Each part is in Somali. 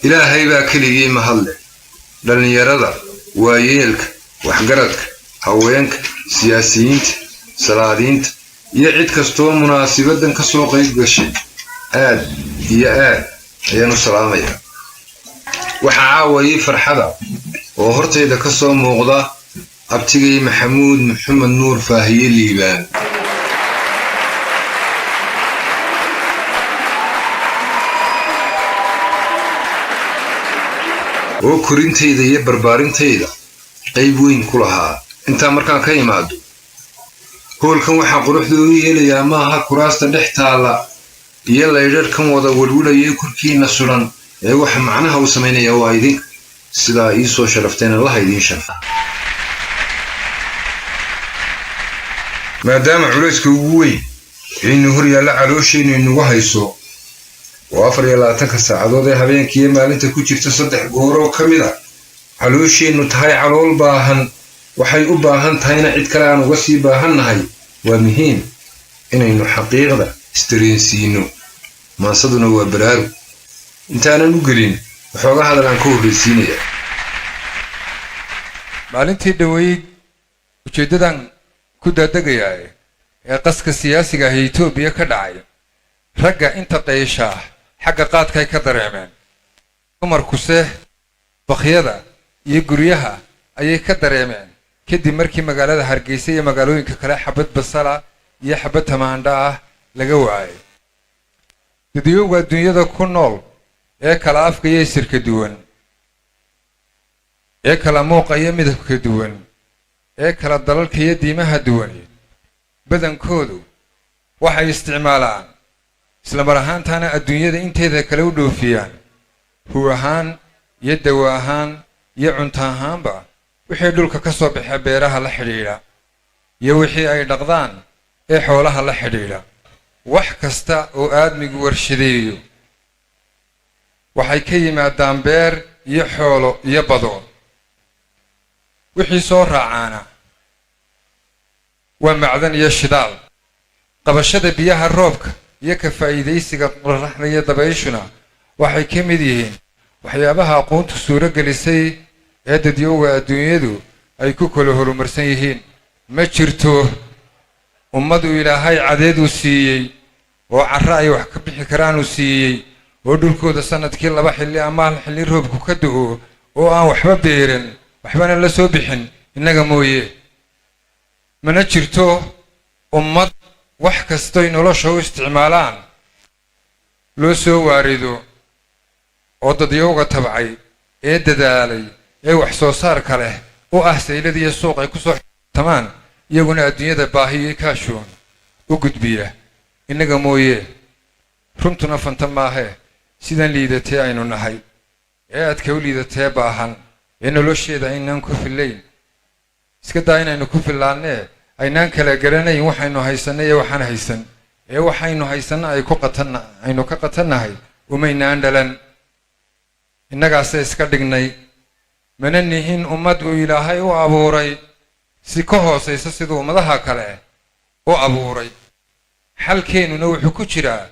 Ilaahay baa keligii mahadleh. Dhallinyarada, waayeelka, waxgaradka, haweenka, siyaasiyiinta, salaadiinta iyo cid kastoo munaasibaddan ka soo qayb gashay, aad iyo aad ayaan u salaamayaa. Waxaa caawayay farxada oo hortayda ka soo muuqda abtigay Maxamuud Maxamed Nuur Faahiye Liibaan. Oo korintayda iyo barbaarintayda qayb weyn ku lahaa. Intaa markaan ka imaado, hoolkan waxaa quruxda u yeelayaa maaha kuraasta dhex taalla iyo laydharhkan wada welwilayay korkiina sudan, ee waxa macnaha u samaynaya waa idinka. Sidaa ii soo sharafteen, Allaha idiin sharfa. Maadaama culayska ugu weyn aynu hor yaalla calooshaynu inagu hayso, oo 24-ka saacadood ee habeenkiiyo maalinta ku jirta 3 gooroo ka mid a caloosheennu tahay calool baahan, waxay u baahan tahayna cid kale aan uga sii baahannahay, waa muhiim inaynu xaqiiqda isdareensiino. Maansaduna waa baraarug. Intaanan u gelin, waxooga hadal aan ka horraysiinaya. Maalintii dhoweyd ujeeddadan ku daadegayaaye ee qaska siyaasiga ah Etoobiya ka dhacay, ragga inta qayshaa xagga qaadkay ka dareemeen, dumarkuse bakhyada iyo guryaha ayay ka dareemeen, kadib markii magaalada Hargeysa iyo magaalooyinka kale xabad basala iyo xabad tamaandha ah laga waayay. Dadyowga adduunyada ku nool ee kala afka iyo isirka duwan, ee kala muuqa iyo midabka duwan, ee kala dalalka iyo diimaha duwan, badankoodu waxay isticmaalaan, isla mar ahaantaana adduunyada inteeda kale u dhoofiyaan, hu ahaan iyo dawo ahaan iyo cunto ahaanba, wixii dhulka ka soo baxa beeraha la xidhiidha iyo wixii ay dhaqdaan ee xoolaha la xidhiidha. Wax kasta oo aadmigu warshadeeyo waxay ka yimaadaan beer iyo xoolo iyo bado. Wixii soo raacaana waa macdan iyo shidaal. Qabashada biyaha roobka iyo ka faa'iidaysiga qorraxda iyo dabayshuna waxay ka mid yihiin waxyaabaha aqoontu suuro gelisay ee dadyowga adduunyadu ay ku kala horumarsan yihiin. Ma jirto ummad uu Ilaahay cadeed uu siiyey oo carro ay wax ka bixi karaan uu siiyey, oo dhulkooda sanadkii 2 xilli ama 1 xilli roobku ka da'o, oo aan waxba beerin, waxbana la soo bixin, innaga mooye. Mana jirto ummad wax kastoy nolosha u isticmaalaan loo soo waarido oo dadyowga tabcay ee dadaalay ee wax soo saarka leh u ah saylad iyo suuq ay ku soo tamaan, iyaguna adduunyada baahi iyo kaashoon u gudbiya, innaga mooye. Runtuna fanta maahee, sidan liidatee aynu nahay ee aadka u liidatee baahan ee nolosheeda aynaan ku fillayn, iska daa inaynu ku fillaannee, aynaan kala garanayn waxaynu haysanay iyo waxaan haysan, ee waxaynu haysanna ay ku qatanna aynu ka qatannahay, umaynaan dhalan, innagaase iska dhignay. Mana nihin ummad uu Ilaahay u abuuray si ka hoosaysa siduu ummadaha kale u abuuray. Xalkeennuna wuxuu ku jiraa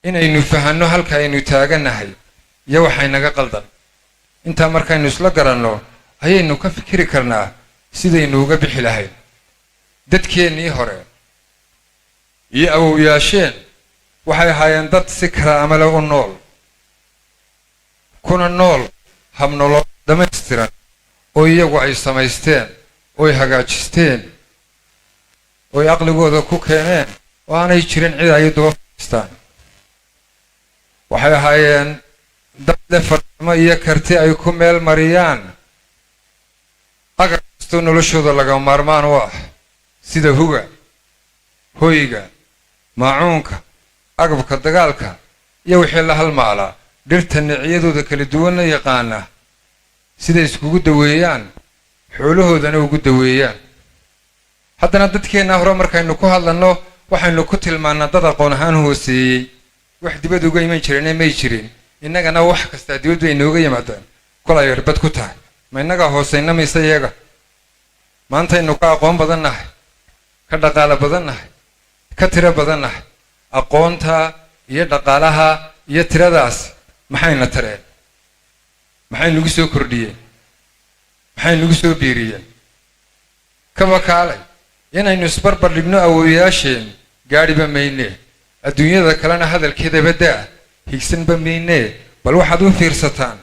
inaynu fahanno halka aynu taagannahay iyo waxaynaga qaldan. Intaa markaynu isla garanno ayaynu ka fikiri karnaa sidaynu uga bixi lahayn. Dadkeennii hore iyo awowyaasheen waxay ahaayeen dad si karaamale u nool, kuna nool habnolol dhammaystiran oo iyagu ay samaysteen, ooy hagaajisteen, ooy aqligooda ku keeneen, oo aanay jirin cid ay daba fadhiistaan. Waxay ahaayeen dad leh farsamo iyo karti ay ku meel mariyaan agab kastoo noloshooda lagama maarmaan u ah, sida huga, hoyga, maacuunka, agabka dagaalka iyo wixii la halmaalaa, dhirta nicyadooda kala duwanna yaqaana siday iskugu daweeyaan, xoolahoodana ugu daweeyaan. Haddana dadkeenna hore markaynu ku hadlanno, waxaynu ku tilmaannaa dad aqoon ahaan hooseeyey. Wax dibad uga iman jireen may jirin, innagana wax kastaa dibad bay inooga yimaadaan. Kol ay irbad ku tahay, ma innagaa hoosayna mise iyaga? Maantaynu ka aqoon badan nahay, ka dhaqaale badan nahay, ka tiro badan nahay. Aqoonta iyo dhaqaalaha iyo tiradaas maxayna tareen? Maxay nagu soo kordhiyeen? Maxay nagu soo biiriyeen? Kaba kaalay inaynu isbarbar dhigno awoowayaasheen gaadhiba maynee, adduunyada kalena hadalkeedaba daa, higsanba maynee. Bal waxaad u fiirsataan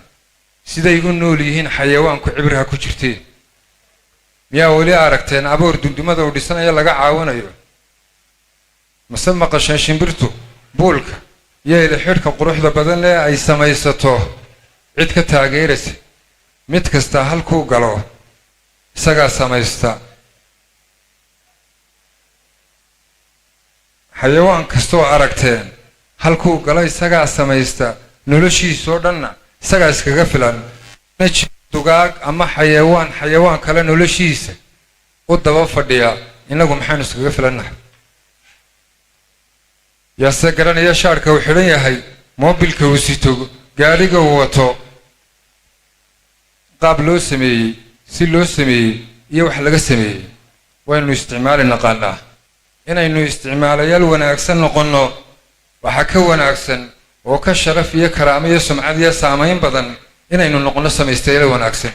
siday u nool yihiin xayawaanku cibraha ku jirteen. Miyaa weli aragteen aboor dundumada uu dhisanayo laga caawinayo? Mase maqasheen shimbirtu buulka iyo ilixidhka quruxda badan leh ay samaysato cid ka taageeraysa? Mid kastaa halkuu galo isagaa samaysta. Xayawaan kastoo aragteen halkuu galo isagaa samaysta, noloshiisoo dhanna isagaa iskaga filan. Dugaag ama xayawaan xayawaan kale noloshiisa u daba fadhiya, innagu maxaynu iskaga filannahay? Yaase garanaya shaarka uu xidhan yahay, moobilka uu sito, gaadhiga uu wato, qaab loo sameeyey, si loo sameeyey iyo wax laga sameeyey? Waynu isticmaali naqaanaa. Inaynu isticmaalayaal wanaagsan noqonno waxaa ka wanaagsan oo ka sharaf iyo karaamo iyo sumcad iyo saamayn badan inaynu noqonno samaystayaal wanaagsan.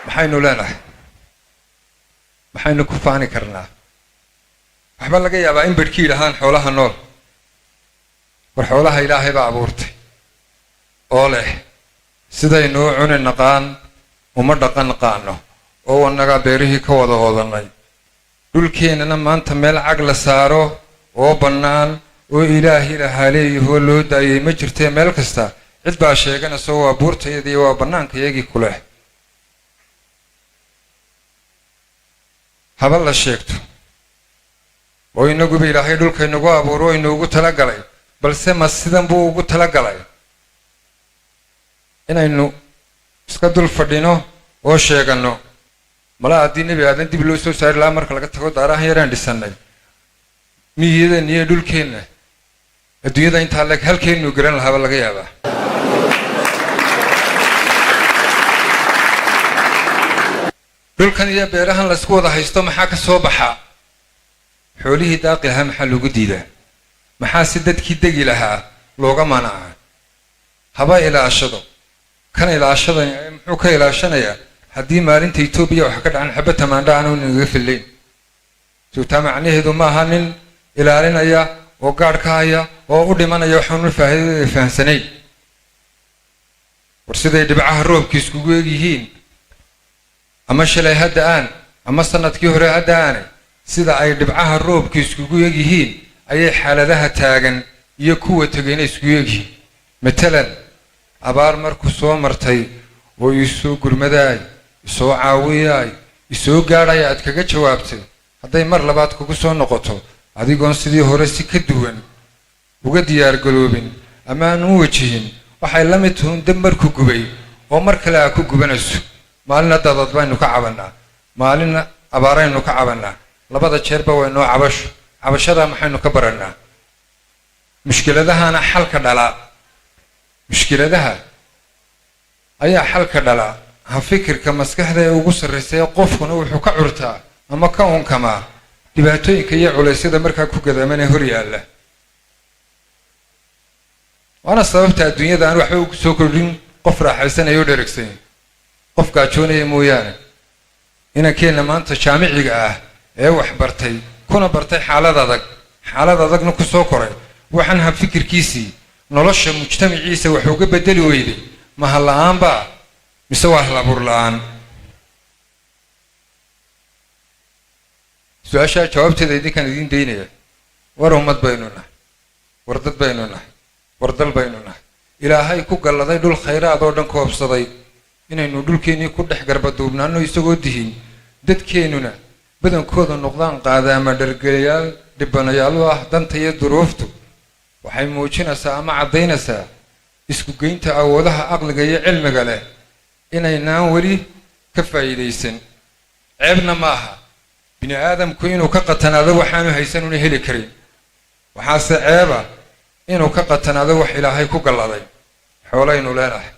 Maxaynu leenahay? Maxaynu ku faani karnaa? Waxba laga yaabaa in bedhkii yidhahaan xoolaha nool. War xoolaha Ilaahay baa abuurtay oo leh. Sidaynu u cuni naqaan uma dhaqan naqaano, oo annagaa beerihii ka wada oodannay. Dhulkeennana maanta meel cag la saaro oo bannaan oo Ilaahi lahaa leeyahoo loo daayay ma jirtee, meel kasta cid baa sheeganayso waa buurtayadii, waa bannaankayagii ku leh. Haba la sheegto oo inaguba Ilaahay dhulkaynagu abuuro o inuugu talagalay, balse ma sidan buu ugu talagalay inaynu iska dul fadhino oo sheeganno? Mala haddii Nebi Aadan dib loo soo saari lahaa, marka laga tago daarahan yaraan dhisannay, miyiyadan iyo dhulkeenna adduunyada intaa leeg halkeennuu garan lahaaba laga yaabaa. Dhulkan iyo beerahan laysku wada haysto maxaa ka soo baxaa? Xoolihii daaqi lahaa maxaa loogu diidaa? Maxaa si dadkii degi lahaa looga manacaa? Haba ilaashado kan ilaashadan, muxuu ka ilaashanayaa haddii maalinta Etoobiya wax ka dhacan xabad tamaandha aanu nagaga fillayn? Sowtaa macnaheedu maaha nin ilaalinaya oo gaadh ka haya oo u dhimanaya waxaanu faa'iidada fahamsanayn. War siday dhibcaha roobka iskugu eg yihiin, ama shalay hadda aan ama sanadkii hore hadda aanay, sida ay dhibcaha roobka iskugu eg yihiin ayay xaaladaha taagan iyo kuwa tegayna iskugu egyihiin. Matalan, abaar markuu soo martay oo isoo gurmadaay, isoo caawiyaay, isoo gaadhaya aad kaga jawaabtay, hadday mar labaad kugu soo noqoto adigoon sidii hore si ka duwan uga diyaargaloobin ama aan u wajihin, waxay la mid tuhuun dab markuu gubay oo mar kale aa ku gubanayso. Maalina dadad baynu ka cabannaa, maalina abaaraynu ka cabannaa, labada jeerba waynoo cabasho. Cabashadaa maxaynu ka barannaa? Mushkiladahana xalka dhalaa, mushkiladaha ayaa xalka dhalaa. Ha fikirka maskaxda ee ugu sarraysa ee qofkuna wuxuu ka curtaa ama ka unkamaa dhibaatooyinka iyo culaysyada markaa ku gadaamanee hor yaalla. Waana sababta adduunyada aan waxba ugu soo kordhin qof raaxaysanaya o dheregsan, qof gaajoonaya mooyaane. Inankeenna maanta jaamiciga ah ee wax bartay, kuna bartay xaalad adag, xaalad adagna ku soo koray, waxaan hab fikirkiisii nolosha mujtamaciisa wax uga bedeli weyday mahal la-aanbaa mise waa hal abuur la-aan? Su-aashaa jawaabteeda idinkaan idiin daynaya. War ummad baynu nahay, war dad baynu nahay, war dal baynu nahay Ilaahay ku galladay dhul khayraad oo dhan koobsaday. Inaynu dhulkeennii ku dhex garbaduubnaano isagoo dihin, dadkeennuna badankooda noqdaan qaadaama dhargelayaal dhibanayaal u ah danta iyo duruuftu, waxay muujinaysaa ama caddaynaysaa isku geynta awoodaha aqliga iyo cilmiga leh inaynaan weli ka faa'iidaysan. Ceebna ma aha bini aadamku inuu ka qatanaado waxaanu haysan una heli karin, waxaase ceeba inuu ka qatanaado wax Ilaahay ku galladay. Xoolaynu leenahay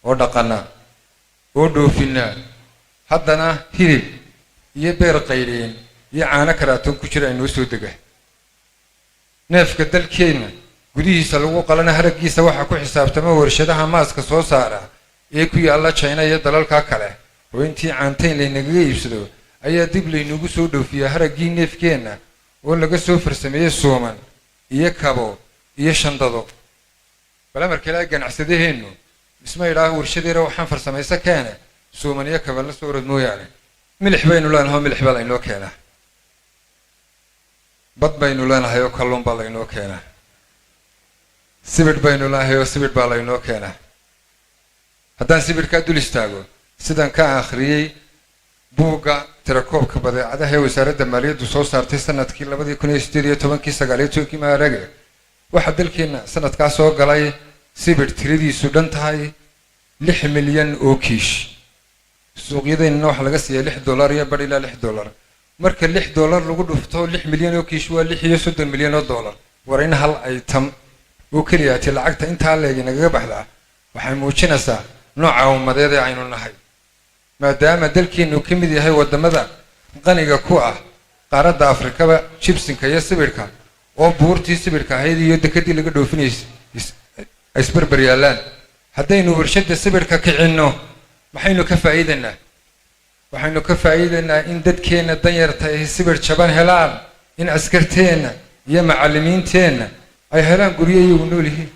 oo dhaqannaa oo dhoofinnaa, haddana hilib iyo beer qaydheen Iyo caano karaatoon ku jira inoo soo dega. Neefka dalkeenna gudihiisa lagu qalana haraggiisa waxaa ku xisaabtama warshadaha maaska soo saara ee ku yaalla China iyo dalalka kale, oo intii caantayn laynagaga iibsado ayaa dib laynagu soo dhoofiyaa haraggii neefkeenna oo laga soo farsameeyey suuman iyo kabo iyo shandado. Bal amarka ilaa ganacsadaheennu isma idhaaho warshadeera waxaan farsamayso keene suuman iyo kaba la soo orod mooyaane. Milix baynu leenahay oo milix baa laynoo keenaa. Bad baynu leenahay oo kalluun baa laynoo keenaa. Sibidh baynu leenahay oo sibidh baa laynoo keenaa. Haddaan sibidhkaa dul istaago, sidan ka akhriyey buugga tirakoobka badeecadaha ee Wasaaradda Maaliyaddu soo saartay sanadkii 2018-kii, 19-kii maarage, waxaa dalkeenna sanadkaa soo galay sibidh tiradiisu dhan tahay 6 milyan oo kiish. Suuqyadeennana waxaa laga siiyaa $6 iyo badh ilaa $6. Marka $6 lagu dhufto 6 milyan oo kiish, waa 36 milyan oo dollar. War in hal item oo keliyaati lacagta intaa leegi nagaga baxdaa waxay muujinaysaa nooca ummadeed ee aynu nahay. Maadaama dalkeennu ka mid yahay waddamada qaniga ku ah qaaradda Afrikaba jibsinka iyo sibidhka, oo buurtii sibidhka ahayd iyo dekadii laga dhoofinayay ay isbarbar yaallaan, haddaynu warshadda sibidhka kicinno, maxaynu ka faa'iidaynaa? Waxaynu ka faa'iidaynaa in dadkeenna danyarta ay sibidh jaban helaan, in askarteenna iyo macallimiinteenna ay helaan guryo iyagu nool yihiin,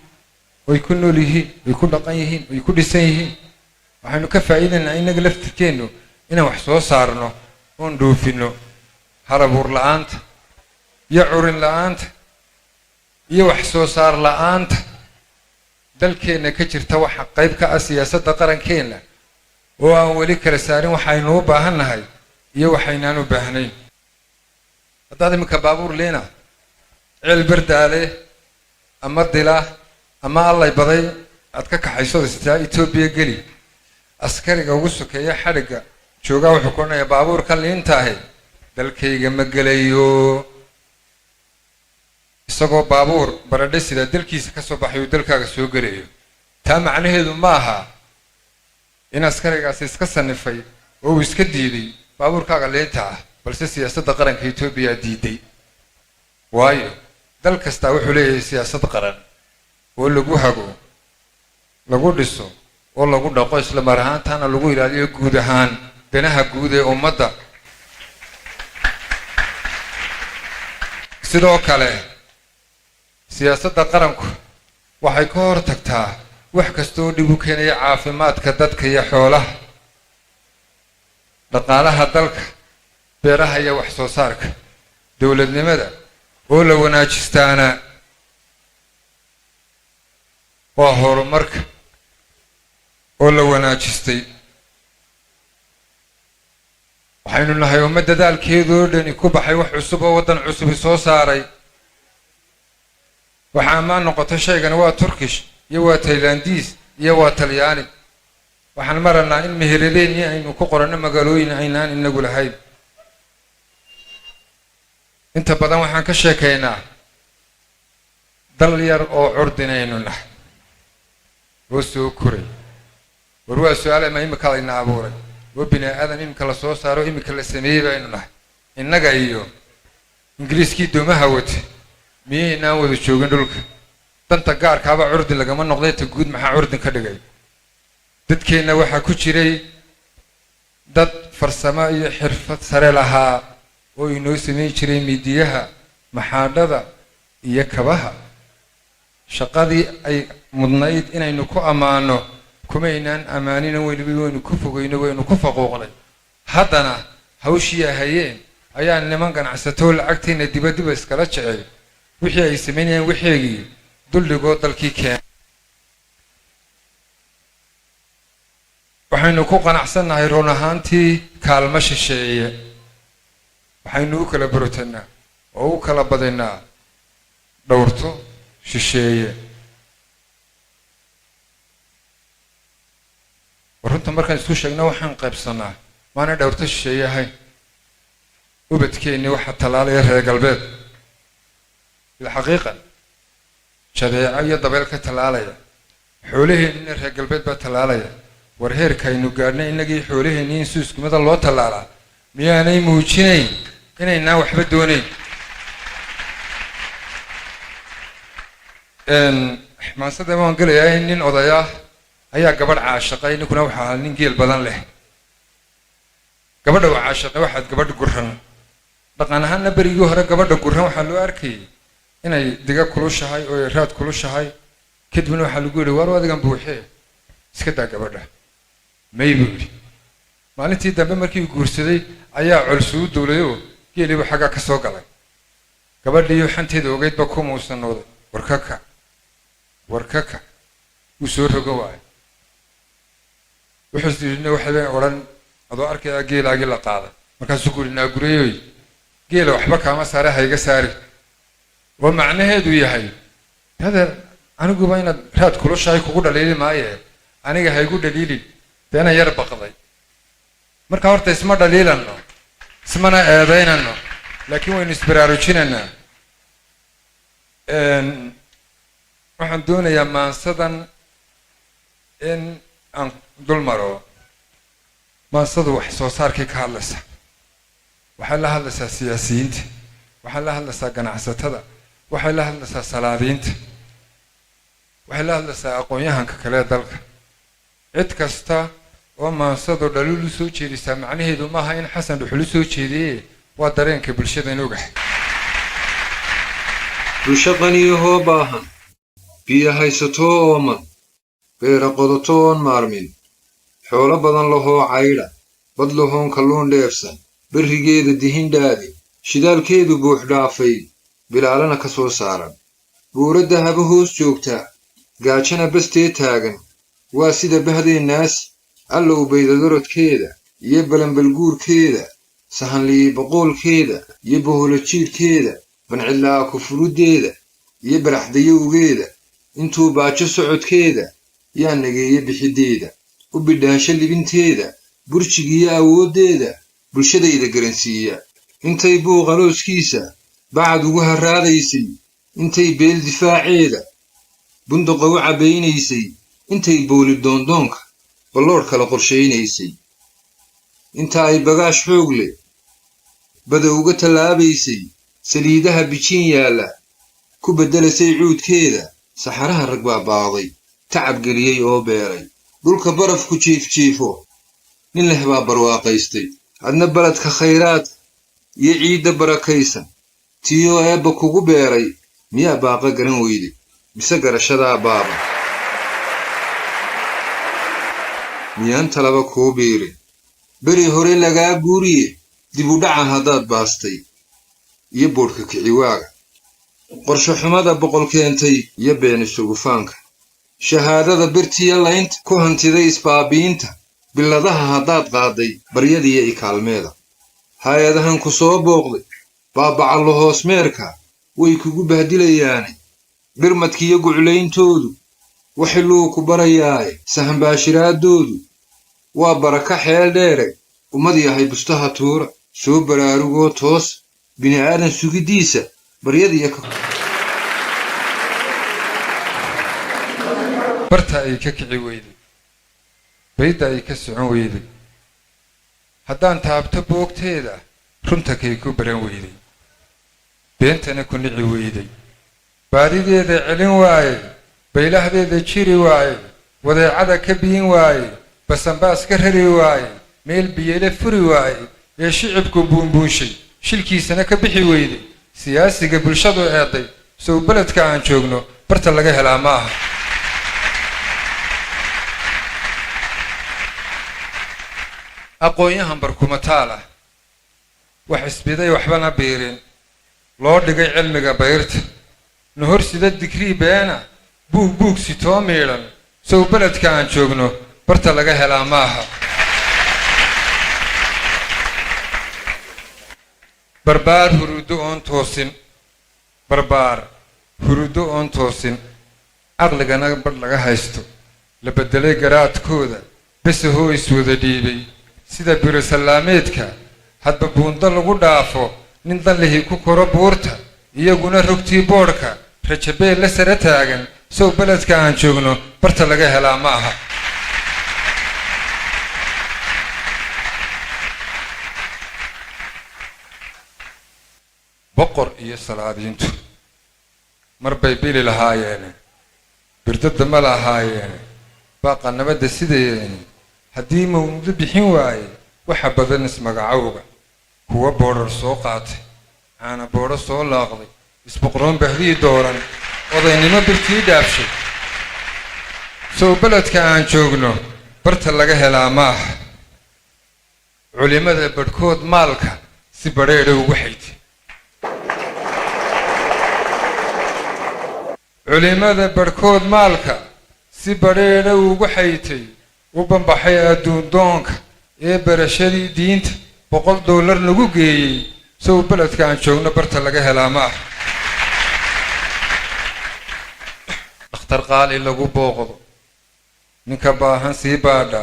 oy ku nool yihiin, oy ku dhaqan yihiin, oy ku dhisan yihiin. Waxaynu ka faa'iidaynaa innaga laftirkeennu inaan wax soo saarno oon dhoofinno. Halabuur la-aanta iyo curin la-aanta iyo wax soo saar la-aanta dalkeenna ka jirta waxa qayb ka ah siyaasadda qarankeenna oo aan weli kala saarin waxaynu u baahan nahay iyo waxaynaan u baahnayn. Haddaad iminka baabuur liina Ceel Bardaale ama Dila ama Allay Baday aad ka kaxayso istaa Etoobiya geli, askariga ugu sokeeya xadhigga joogaa wuxuu ku odhanayaa, "Baabuurka liintaahi dalkayga ma gelayo," isagoo baabuur baradhe sida dalkiisa ka soo baxay uu dalkaaga soo gelayo. Taa macnaheedu ma aha in askarigaasi iska sanifay oo uu iska diiday baabuurkaaga liinta ah, balse siyaasadda qaranka Etoobiya diiday. Waayo, dal kastaa wuxuu leeyahay siyaasad qaran oo lagu hago, lagu dhiso oo lagu dhaqo, isla mar ahaantaana lagu ilaaliyo guud ahaan danaha guud ee ummadda. Sidoo kale siyaasadda qaranku waxay ka hor tagtaa wax kasta oo dhib u keenaya caafimaadka dadka iyo xoolaha, dhaqaalaha dalka, beeraha iyo wax soo saarka. Dowladnimada oo la wanaajistaana waa horumarka oo la wanaajistay. Waxaynu nahay ummad dadaalkeedoo dhani ku baxay wax cusub oo waddan cusubi soo saaray. Waxaa ammaan noqotay shaygani waa Turkish iyo waa Tailandis iyo waa Talyaani. Waxaan maranaa in meheradeenii aynu ku qoranno magaalooyin aynaan inagu lahayn. Inta badan waxaan ka sheekaynaa dal yar oo curdinaynu nahay oo soo koray. War waa su-aal, ama imika layna abuuray oo bini aadan imika la soo saaro, imika la sameeyey baynu nahay? Innaga iyo Ingiriiskii doomaha wate miyaynaan wada joogin dhulka? Danta gaarkaaba curdin lagama noqday, ta guud maxaa curdin ka dhigay? Dadkeenna waxaa ku jiray dad farsamo iyo xirfad sare lahaa oo inoo samayn jiray midiyaha, maxaadhada iyo kabaha. Shaqadii ay mudnayd inaynu ku ammaano kumaynaan ammaanina, waynu ku fogeyno, waynu ku faquuqnay. Haddana hawshii ay hayeen ayaa niman ganacsatoo lacagteenna dibadiba iskala jecel wixii ay samaynayeen waxeegii duldhigoo dalkii keenay. Waxaynu ku qanacsannahay run ahaantii kaalmo shisheeye. Waxaynu u kala borotanaa oo u kala badinaa dhowrto shisheeye. Runta markaan isku sheegna, waxaan qaybsanaa maana dhowrto shisheeye ahayn. Ubadkeennii waxaa tallaalaya reer galbeed, bilxaqiiqa jadeeco iyo dabeel ka tallaalaya. Xoolaheennina reer galbeed baa tallaalaya. War heerka aynu gaadhnay innagii xoolaheennii in si iskumida loo tallaalaa miyaanay muujinayn Inaynaan waxba doonayn. Maansada waan gelayaa. Nin odaya ayaa gabadh caashaqay. Ninkuna waxaa ahaa nin geel badan leh. Gabadha waa caashaqay, waxaad gabadh guran. Dhaqan ahaanna berigii hore gabadha guran waxaa loo arkayay inay diga kulushahay oo ay raad kulushahay. Kadibna waxaa lagu yidhi, "Waar, adigan buuxee, iska daa gabadha." "May," buu yidhi. Maalintii dambe markii uu guursaday ayaa colsuu duulayoo geeliibu xaggaa ka soo galay. Gabadhiiyo xanteeda ogeydba kumuusan nooday. "War ka kac, war ka kac." Wuu soo rogo waayo. Wuxuu yidhi, "Waxay odhan adoo arkayaa geelaagii la qaaday." Markaasuu ku yidhi, "Naagurayoy, geela waxba kaama saare, hayga saari." Oo macnaheedu yahay, "Adeer, aniguba inaad raad kulushahay kugu dhaliili maaye, aniga haygu dhaliilin." Deena yar baqday. Marka horta isma dhaliilanno, ismana eedaynano, laakiin waynu isbaraarujinaynaa. Waxaan doonayaa maansadan in aan dul maro. Maansadu wax soo saarkay ka hadlaysa. Waxay la hadlaysaa siyaasiyiinta, waxay la hadlaysaa ganacsatada, waxay la hadlaysaa salaadiinta, waxay la hadlaysaa aqoon-yahanka kale ee dalka, cid kasta oo maansadu dhaliil u soo jeedisaa. Macnaheedu maaha in Xasan Dhuxul u soo jeediye, waa dareenka bulshadan ogahay. Bulsho qaniyahoo baahan, biyo haysatoo ooman, beera qodato oon maarmin, xoolo badan lahoo caydha, bad lahoon kalluun dheefsan, berrigeeda dihindhaadi, shidaalkeedu buux dhaafay, bilaalana ka soo saaran, buuro dahabo hoos joogta, gaajana bastee taagan, waa sida bahdeennaas. Allow baydadorodkeeda iyo balanbalguurkeeda, sahanliyi boqoolkeeda iyo boholo jiidhkeeda, bancidlaa kufuruddeeda iyo baraxdayowgeeda, intuu baajo socodkeeda yaa nageeye bixiddeeda, u bidhaansho libinteeda, burjigiiyo awooddeeda, bulshadayda garansiiya. Intay buuqalooskiisa bacad ugu harraadaysay, intay beel difaaceeda bunduqa u cabbaynaysay, intay booli doondoonka balloodh kala qorshaynaysay, inta ay bagaash xoog leh bada uga tallaabaysay, saliidaha bijiin yaalla ku beddelasay cuudkeeda, saxaraha rag baa baaday, tacab geliyey oo beeray. Dhulka barafku jiifjiifo nin leh baa barwaaqaystay. Adna baladka khayraadka iyo ciidda barakaysan tiyoo eebba kugu beeray, miyaa baaqa garan weyday, mise garashadaa baaba? Miyaan talaba kuu biirin? Beri hore lagaa guuriye dib u dhaca haddaad baastay iyo boodhka kiciwaaga, qorsho xumada boqol keentay iyo been isugufaanka, shahaadada birtiya laynta ku hantiday, isbaabiinta biladaha haddaad qaaday, baryadiiyo ikaalmeeda, hay-adahan ku soo booqday baabacallo hoosmeerka way kugu bahdilayaane, birmadkiiyo guclayntoodu waxiluu ku barayaaye, sahanbaashiraaddoodu waa baraka xeel dheere. Ummad yahay, bustaha tuura, soo baraarugoo toos bini'aadan sugiddiisa baryadiiyo ka Barta ay ka kici weyday, bayda ay ka socon weyday, haddaan taabto boogteeda, runta kay ku baran weyday, beentana ku nici weyday, baadideeda celin waaye, baylahdeeda jiri waaye, wadeecada ka biin waaye, basanbaas ka rari waaye, meel biyele furi waaye, ee shicibku buunbuunshay, shilkiisana ka bixi weyday, siyaasiga bulshadu eeday, sow beledka aan joogno barta laga helaa ma aha. Aqoon-yahan barkumataal ah, wax isbiday, waxbana biirin, loo dhigay cilmiga bayrta, nahor sida digrii beena, buug buug sitoo miidhan, sow beledka aan joogno barta laga helaa ma aha. Barbaar hurudo oon toosin, barbaar hurudo oon toosin, caqligana badh laga haysto, la beddelay garaadkooda, besahoo iswada dhiibay sida biro-sallaameedka, hadba buundo lagu dhaafo, nin danlihii ku koro buurta, iyaguna rogtii boodhka rajabeel la sare taagan, sow beledka aan joogno barta laga helaa ma aha. Boqor iyo salaadiintu mar bay bili lahaayeene, birdada ma lahaayeene, baaqa nabadda sidayeeni. Haddii mawnudo bixin waaye, waxa badan ismagacowga. Kuwa boodhar soo qaatay, caana boodho soo laaqday, isboqroon bahdii dooran, odaynimo birtii dhaafshay. Sow beledka aan joogno barta laga helaa ma aha. Culimada badhkood maalka si badheedha ugu xaytay. Culimada barhkood maalka si badheedha ugu xaytay, u banbaxay adduun doonka ee barashadii diinta $100 lagu geeyey. Sow beledka aan joogno barta laga helaa ma ah. Dhakhtar qaali lagu booqdo, ninka baahan sii baadha,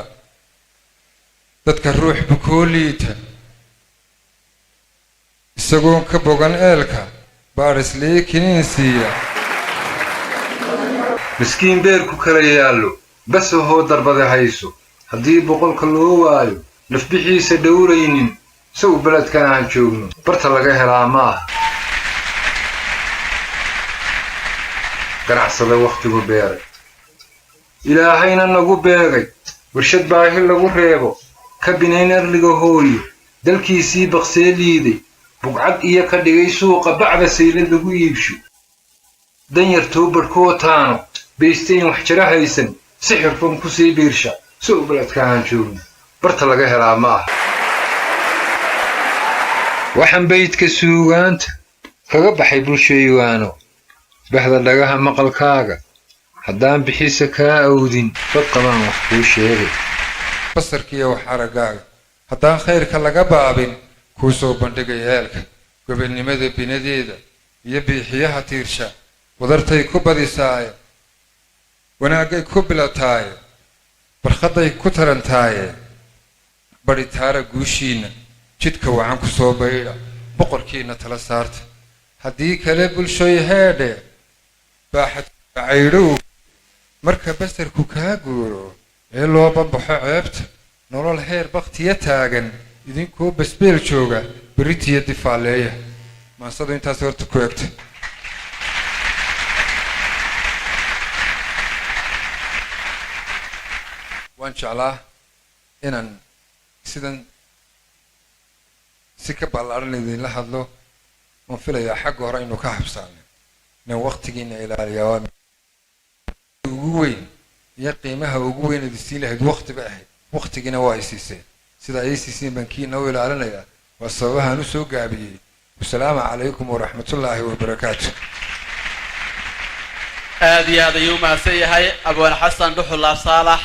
dadka ruux bukoo liita isagoon ka bogan eelka baadhislee kiniin siiya. Miskiin beerku kala yaallo, basahoo darbada hayso, haddii boqolka loo waayo, nafbixiisa dhowraynin. Sow beledkan aan joogno barta laga helaa ma aha. Ganacsada wakhtigu beeray, Ilaahayna nagu beegay, warshad baahi lagu reebo ka binayn arliga hooyo, dalkiisii baqsee liiday, bugcad iyo ka dhigay suuqa bacda saylad lagu iibsho, danyartoo barhkoo taano baystayn wax jara haysan, sixirfan ku sii biirsha. Sow beledka aan joogno barta laga helaa ma aha. Waxaan baydka suugaanta kaga baxay, bulshaywaano, bahda dhagaha maqalkaaga, haddaan bixisa kaa awdin, dad qabaan wax kuu sheegay. Basarkiiyo wax araggaaga haddaan khayrka laga baabin, kuu soo bandhigay eelka gobonnimada binadeeda iyo biixiyaha tiirsha. Wadartay ku badisaaye, wanaaggay ku bilataaye, barkhadday ku tarantaaye. Badhitaara guushiinna, jidka wacan ku soo baydha, boqorkiina tala saarta. Haddii kale, bulshoy heedhe, baaxad caydhow marka basarku kaa guuro ee loo banbaxo ceebta, nolol heer bakhtiya taagan, idinkoo basbeel jooga, berritiya difaaleeya. Maansadu intaas horta ku egta. Waan jeclaa inaan sidan si ka ballaaran idinla hadlo. Waan filayaa xagga hore inuu ka habsaanay, inaan waktigiina ilaaliyaa waa ugu weyn iyo qiimaha ugu weyn ad isiin lahayd. Wakti ba ahayd, waktigiina waa ay siiseen. Sida ay siiseen baan kiina u ilaalinayaa. Waa sababahaan usoo gaabiyey. Wasalaamu calaykum waraxmatullaahi wabarakaatu. Aad iyo aad ayuu umahadsan yahay Abwaan Xasan Dhuxul Laab Saalax.